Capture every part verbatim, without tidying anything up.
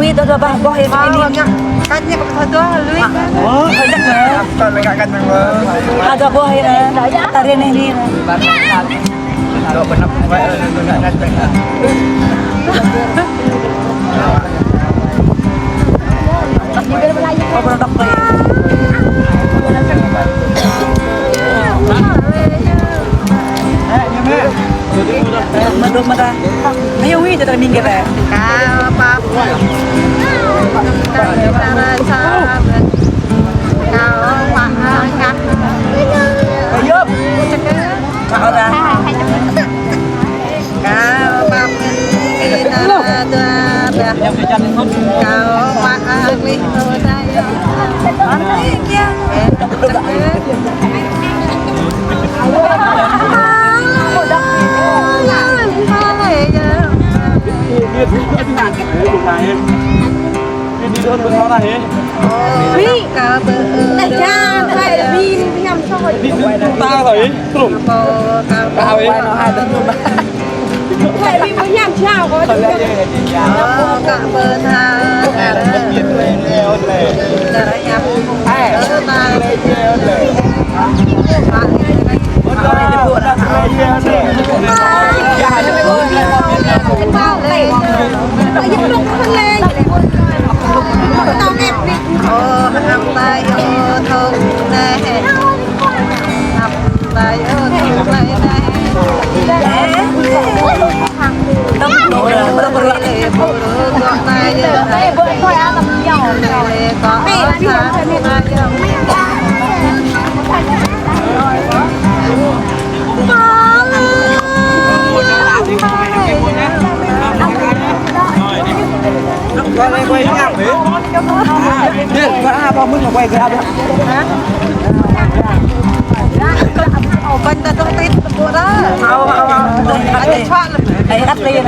Ui, dua, dua bah, boh ya, ini. Kan ya, kata dua, lui. Oh, banyak ya. Kalau nggak kan, Bang. Ada boh ya. Tari nih, nih. Dua benar, buat, nggak kan, Bang. Oh, produk, Bang. Madu, madu. Ayo, wi, kita minggir, ya. Kau apa? Kau cara sabar. Kau makan. Ayo. Kau dah. Kau makan. Kita dua dah. Kau makan. Kau dah.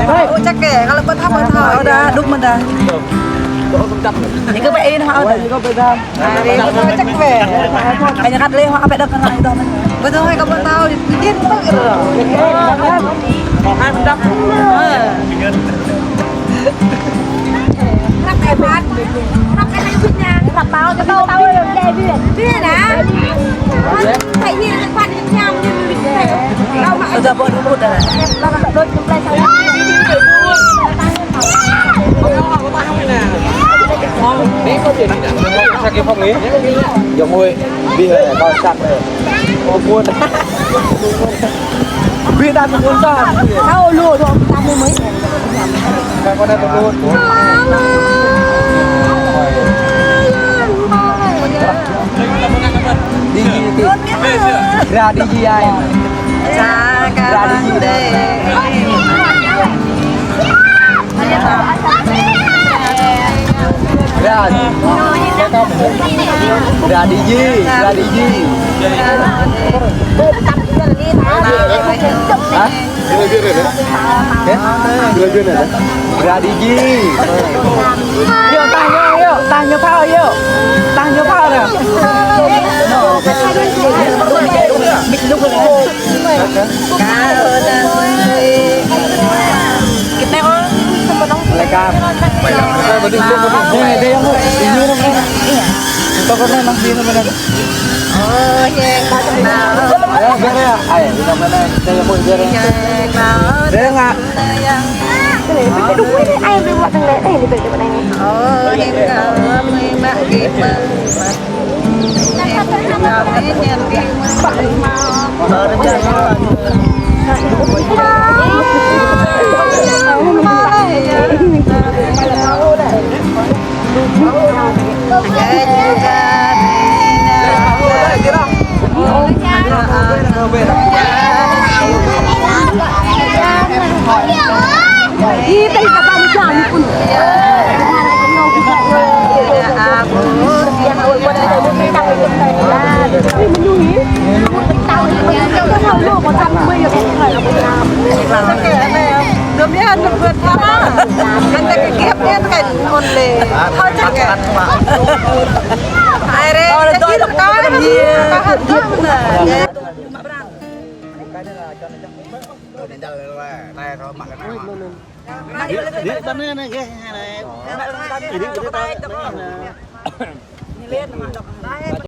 Ôi, chắc kệ, kalau bật hấp bật hở. Ôi, đã, đúng mà đã. Những cái bé nó hao. Ôi, những cái bé nó. Ari, kau cek weh. Hanya kat leh, apa dah kena itu. Betul, hai, kau tahu, dia tahu gitu. Kau hai mendap. Rap hebat. Rap hebat punya. Rap tahu, tahu, tahu, dia, dia. Dia dah. Kan, kayak ini, depan, nyam, dia, dia. Kau mah. Sudah buat dulu dah. Sakit phong nih. Yang gue bih ya, kau cak ya. Kau pun. Bih tak pun tak. Kau lu dong, tak mau main. Kau dah turun. Digi, digi. Ra digi ai. Ra digi. Ra. Ra digi, ra digi. Hah? Gila-gila ya? Ya? Gila-gila ya? Berani ji. Yuk, tah ñu, yuk, tah ñu phao, yuk. Tah ñu phao nè. Kita kok semua dong. Lekat. Ini, ini yang ini. Kita pernah nang sini benar. Ơ, hieng mă tơnao. Ơ, biar ya. Ai, udah mana? Saya mau biar ya. Hieng mă. Saya nggak. Tơnao. Ơ, biar ya. Ai, biar mă tơnao. Eh, ini biar tơnao. Ơ, hieng mă, mă, mă, mă. Hieng mă, mă, mă, mă. Dơm ya, nơm bơ̆t hă. Kan ta kơ gep ya, ta kan onle. Thâo čăk ya. Ai re, ta kơ kâo, kâo hă dơm na. Anai jal, anai, anai, anai, anai. Ih, anai, anai, anai.